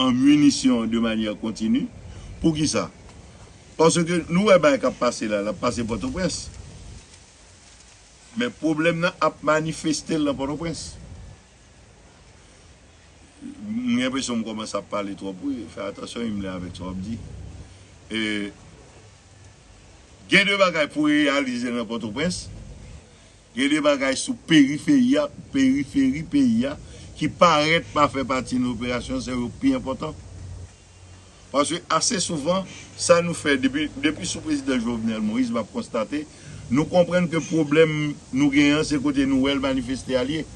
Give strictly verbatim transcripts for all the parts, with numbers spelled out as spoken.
an minisyon de manyè kontini. Poukisa? Paske nou wè bagay k ap pase la, l ap pase Pòtoprens. Men pwoblèm nan ap manifeste l nan Pòtoprens. M gen enpresyon m kòmanse ap pale twòp, wi. Fè atansyon, Imler, avèk sa w ap di. E, gen de bagay pou reyalize nan Pòtoprens, gen de bagay sou periferi a, periferi peyi a, ki parèt pa fè pati nan operasyon sa yo pi enpòtan. Paske ase souvan, sa nou fè depi, depi sou prezidan Jovenel Moïse, m ap konstate, nou konprann ke pwoblèm nou genyen an, se kote nou wè l manifeste a l ye.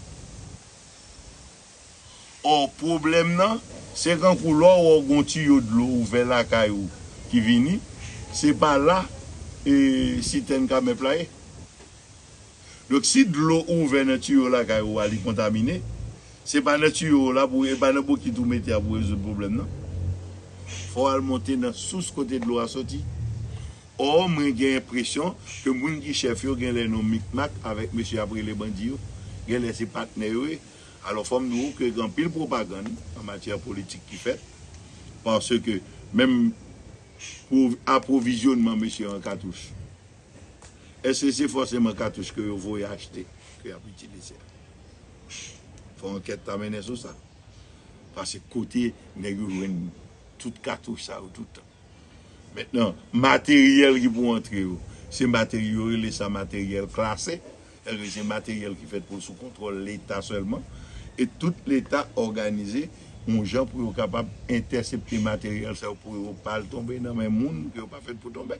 Ò, pwoblèm nan, se kankou lè w wè w gon tiyo dlo ouvè lakay ou ki vini, se pa la, e, sitèn kamèp la ye. Donk, si dlo ouvè nan tiyo lakay ou a, li kontamine, se pa nan tiyo w la pou, e pa nan bokit ou mete a pou rezoud pwoblèm nan. Fò w al monte nan sous kote dlo a soti. Ò, mwen gen enpresyon ke moun ki chèf yo genlè nan mikmak avèk mesye ap rele bandi yo. Genlè se patnè yo ye. Alò, fò m di w ke gen anpil pwopagann an matyè politik ki fèt, paske menm pwov-, apwovizyònman mesye an katouch, èske se fòseman katouch ke yo voye achte ke y ap itilize? Fò ankèt ta mennen sou sa. Paske kote nèg yo jwenn tout katouch sa yo tout tan? Mentnan, materyèl ki pou antre yo, se materyèl, yo rele sa materyèl klase, sètadi se materyèl ki fèt pou l sou kontwòl Leta sèlman, e tout Leta òganize yon jan pou yo kapab entèsepte materyèl sa yo, pou yo pa al tonbe nan men moun ke yo pa fèt pou tonbe.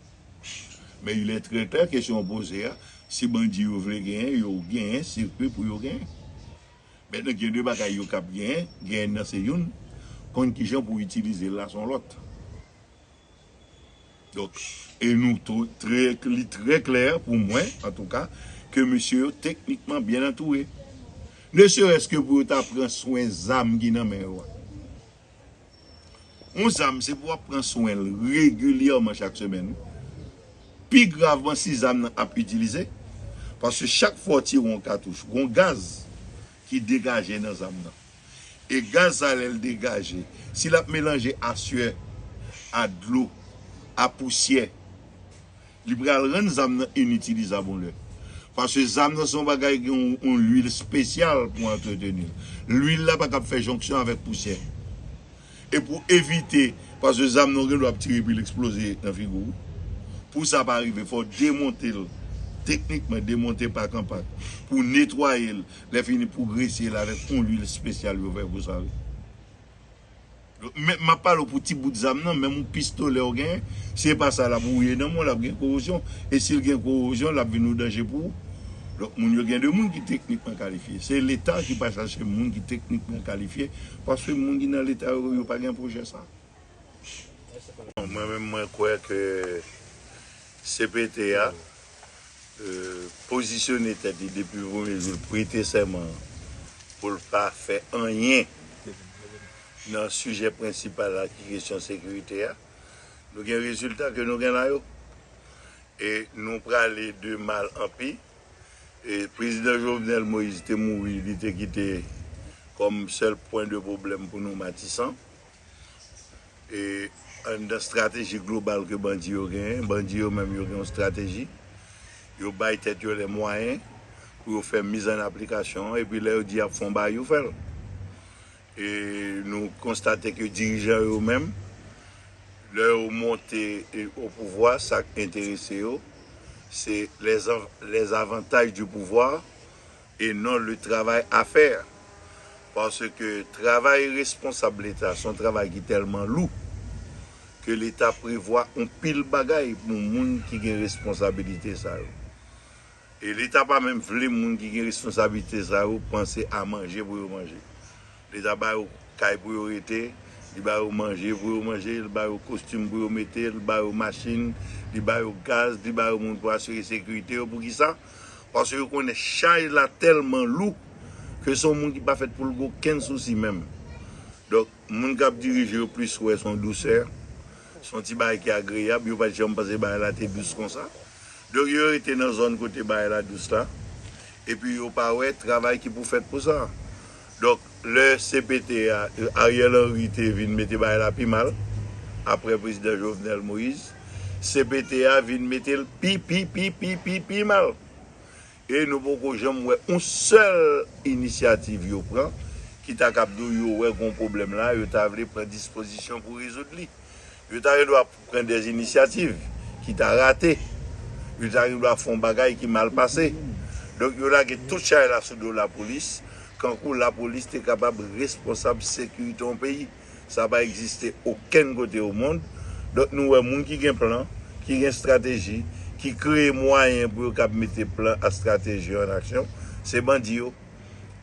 Men il est très clair, kesyon w poze a, si bandi yo vle genyen, yo genyen sirkwi pou yo genyen. Mentnan, gen de bagay yo k ap genyen, genyen nan se youn, konn kijan pou itilize l la se yon lòt. Donk, e nou tou, trè, li trè klè pou mwen, antouka, ke mesye yo teknikman byen antoure. Ne serait-ce que pou yo ta pran swen zam ki nan men yo a. Yon zam, se pou w ap pran swen l regilyèman chak semèn. Pi gravman, si zam nan ap itilize, paske chak fwa w tire yon katouch, gon gaz ki degaje nan zam nan. E gaz sa, lè l degaje, si l ap melanje a syè, a dlo, a pousyè, li pral rann zam nan initilizab yon lè. Paske zam nan se yon bagay ki gen yon, yon lwil espesyal pou antreteni l. Lwil la pa kab fè jonksyon avèk pousyè. E pou evite, paske zam nan ou gen dwa ap tire epi l eksploze nan figi w. Pou sa pa rive, fò w demonte l, teknikman demonte pak an pak, pou netwaye l, lè fini pou grese l avèk yon lwil espesyal yo fè pou sa, wi. Men, m ap pale w pou ti bout zam nan, menm yon pistolè w genyen, si e pa sa l ap wouye nan men w, l ap gen korozyon. E si l gen korozyon, l ap vin yon danje pou ou. Donk, moun yo gen de moun ki teknikman kalifye. Se Leta ki pa chache moun ki teknikman kalifye, paske moun ki nan Leta yo, yo pa gen pwojè sa. Mwen menm, mwen kwè ke C P T a, e, pozisyone tèt li depi premye jou l prete sèman an pou l pa fè anyen nan sijè prensipal la ki kesyon sekirite a. Nou gen rezilta ke nou gen la yo. E nou prale de mal an pi. E prezidan Jovenel Moïse te mouri, li te kite kòm sèl pwen de pwoblèm pou nou Matisan. E anndan estrateji global ke bandi yo genyen, bandi yo menm yo gen yon estrateji. Yo bay tèt yo lè mwayen pou yo fè miz an aplikasyon an, epi lè yo di y ap fè yon bagay, yo fè l. E nou konstate ke dirijan yo menm, lè yo monte, e, o pouvwa, sa k enterese yo, se les av-, les avantages du pouvoir e non le travail à faire. Paske travay responsab Leta se yon travay ki tèlman lou ke Leta prevwa yon pil bagay pou moun ki gen responsabilite sa yo. E Leta pa menm vle moun ki gen responsabilite sa yo panse a manje pou yo manje. Leta ba yo kay pou yo rete, li ba yo manje pou yo manje, li ba yo kostim pou yo mete, li ba yo machin, li ba yo gaz, li ba yo moun pou asire sekirite yo. Poukisa? Paske yo konnen chaj la tèlman lou ke se yon moun ki pa fèt pou l gen okenn sousi menm. Donk, moun k ap dirije yo plis wè se yon dousè, se yon ti bagay ki agreyab, yo pa t janm panse bagay la te dous konsa. Donk, yo rete nan zòn kote bagay la dous la, epi yo pa wè travay ki pou fèt pou sa. Donk, lè C P T a, Ariel Henry te vin mete bagay la pi mal, apre prezidan Jovenel Moïse, C P T a vin mete l pi, pi, pi, pi, pi, pi mal. E nou poko janm wè yon sèl inisyativ yo pran ki ta kab di w yo wè gon pwoblèm la, yo ta vle pran dispozisyon pou rezoud li. Yo ta gen dwa pran de inisyativ ki ta rate. Yo ta gen dwa fè yon bagay ki mal pase. Donk, yo lage tout chay la sou do lapolis, kankou lapolis te kapab responsab sekirite yon peyi. Sa pa egziste okenn kote o mond. Donk, nou wè moun ki gen plan, ki gen estrateji, ki kreye mwayen pou yo kab mete plan ak estrateji an aksyon, se bandi yo.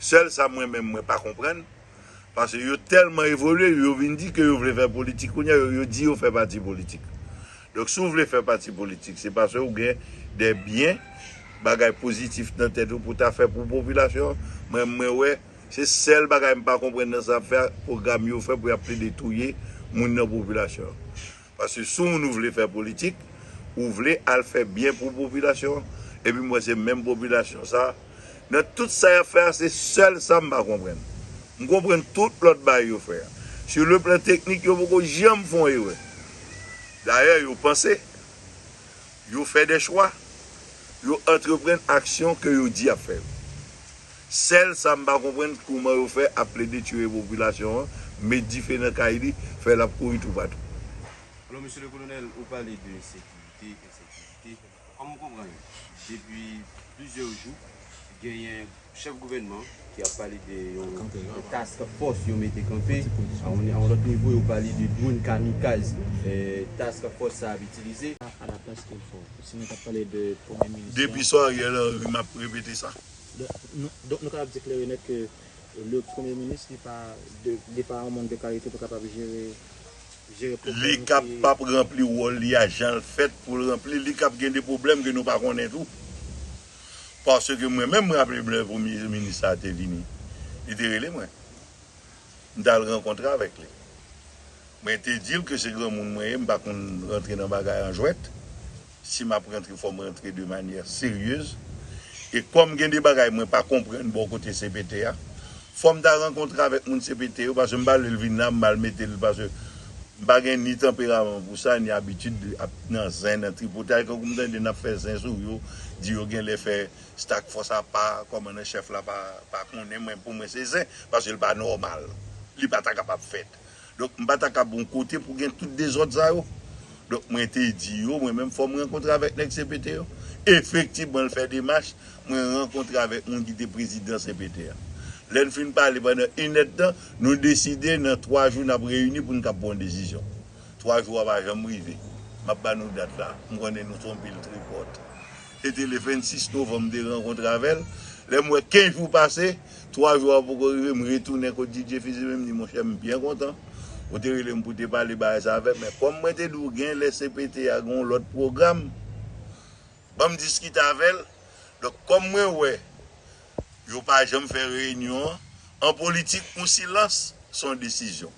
Sèl sa mwen menm mwen pa konprann, paske yo tèlman evolye, yo vin di ke yo vle fè politik kounye a, yo, yo di yo fè pati politik. Donk, si w vle fè pati politik, se paske ou gen de byen, bagay pozitif nan tèt ou pou ta fè pou popilasyon an. Mwen, mwen wè, se sèl bagay m pa konprann nan sa y ap fè, pwogram yo fè pou y ap plede touye moun nan popilasyon an. Paske si w nou vle fè politik, ou vle al fè byen pou popilasyon an, epi m wè se menm popilasyon sa a. Nan tout sa y ap fè a, se sèl sa m pa konprann. M konprann tout lòt bagay yo fè a. Sur le plan teknik, yo poko janm fè yon erè. Dayè, yo panse, yo fè de chwa, yo antreprann aksyon ke yo di y ap fè yo. Sèl sa m pa konprann, kouman yo fè ap plede tiye popilasyon an, met dife nan kay li, fè l ap kouri toupatou. Alò, mesye le kolonèl, ou pale de ensekirite, ensekirite. Kòm ou konprann, depi plizyè jou, genyen chèf gouvènman ki ap pale de yon, yon task force yo mete kanpe. A yon, a yon lòt nivo, yo pale de drone kamikaz, eh, task force sa ap itilize. À, à la place qu'il faut. Si nou t ap pale de premye minis la. Depi swa Ariel Henry, m ap repete sa. Donk, nou, donk, nou kapab di klè e nèt ke le premye minis, li pa de, li pa yon moun de kalite pou kapab jere, jere pwoblèm ki... Li kapab ranpli wòl li a jan l fèt pou l ranpli, li kab gen de pwoblèm ke nou pa konnen tou. Paske mwen menm, mwen raple m lè premye minis sa a te vini, li te rele mwen. M t al rankontre avèk li. Mwen te di l ke se granmoun mwen ye, m pa konn rantre nan bagay an jwèt. Si m ap rantre, fò m rantre de manyè seryez. E kòm gen de bagay mwen pa konprann bò kote C P T a, fò m ta rankontre avèk moun C P T yo, paske m pa vle l vin la, m al mete l, paske m pa gen ni tanperaman pou sa, ni abitid ap nan zen, nan tripotay. Kankou m tande n ap fè zen sou yo, di yo genlè fè task force a pa, kòmandan chèf la pa, pa konnen, mwen, pou mwen se zen, paske l pa nòmal. Li pa ta kapab fèt. Donk, m pa ta ka bon kote pou gen tout dezòd sa yo. Donk, mwen te di yo, mwen menm, fò m rankontre avèk nèg C P T yo. Efektivman, l fè demach, mwen rankontre avèk moun ki te prezidan C P T a. Lè n fin pale pandan inèdtan, nou deside nan twa jou n ap reyini pou n kab pran yon desizyon. Twa jou a pa janm rive. M ap ba nou dat la. M konnen nou se yon pil tripòt. Se te le vennsis novanm m te rankontre avè l. Lè m wè kenz jou pase, twa jou a poko rive, m retounen kot D J Fizi, men m di, monchè, m byen kontan ou te rele m pou te pale bagay sa avè m, men kòm mwen te di w gen lè C P T a gen yon lòt pwogram, ban m diskite avè l. Donk, kòm mwen wè yo pa janm fè reyinyon an, an politik, yon silans se yon desizyon.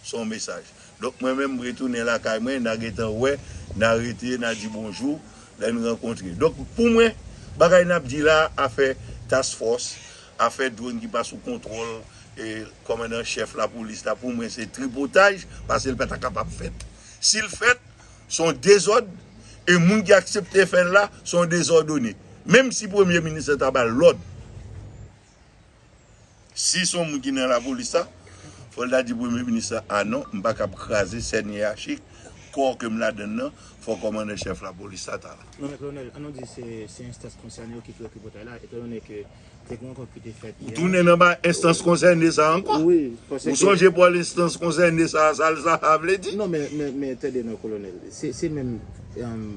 Se yon mesaj. Donk, mwen menm, m retounen lakay mwen, n a gentan wè, n a rete, n a di bonjou, lè n rankontre. Donk, pou mwen, bagay n ap di la, afè task force, afè drone ki pa sou kontwòl, e, kòmandan chèf lapolis la, pou mwen, se tripotaj, paske l pa ta kapab fèt. Si l fèt, se yon dezòd, e moun ki aksepte fè l la, se yon dezòdone. Menm si premye minis la ta ba l lòd, si se yon moun ki nan lapolis la, fò l ta di premye minis la, a non, m pa kab kraze sèn yeyachik, kò ke m ladann nan, fò kòmandan chèf lapolis la ta la. Non, men kolonèl, an nou di se, se enstans konsène yo ki fè tripotay la, etandone ke te gen yon rankont ki te fèt yè. Ou tounen nan ba enstans konsène sa ankò? Wi, paske... Ou sonje pou enstans konsène sa, sa, sa, sa vle di? Non, men, men, men tande non, kolonèl. Se, se menm, em,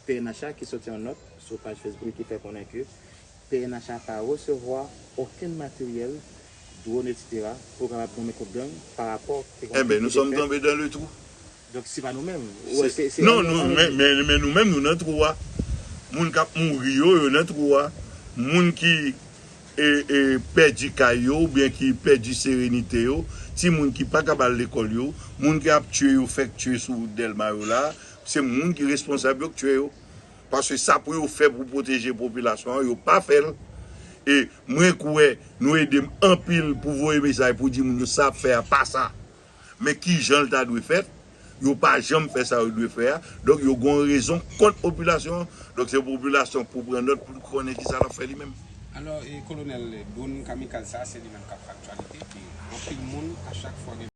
P N H A ki soti yon nòt sou paj Facebook ki fè konnen ke P N H A pa resevwa okenn materyèl, drone, et cetera, pou kapab goumen kont gang pa rapò ke gen yon... Enben, nou sòm tonbe dan le twou. Donk, se pa nou menm. Wè, se, se... Non, nou, men, men, men nou menm, nou nan twou a. Moun k ap mouri yo, yo nan twou a. Moun ki, e, e, pèdi kay yo, oubyen ki pèdi serenite yo, timoun ki pa kab al lekòl yo, moun ki ap tiye yo, fèk tiye sou wout Dèlma yo la, se moun ki responsab yo k tiye yo. Paske sa pou yo fè pou pwoteje popilasyon an, yo pa fè l. E mwen kwè nou ede m anpil pou voye mesaj pou di moun yo sa ap fè a pa sa. Men ki jan l ta dwe fèt, yo pa janm fè sa yo dwe fè a. Donk yo gen yon rezon kont popilasyon an. Donk se popilasyon pou pran nòt pou l konnen ki sa l ap fè li menm. Alò, e, Kolonèl, dwòn kamikaz sa a se li menm k ap fè aktyalite. Ke anpil moun, a chak fwa gen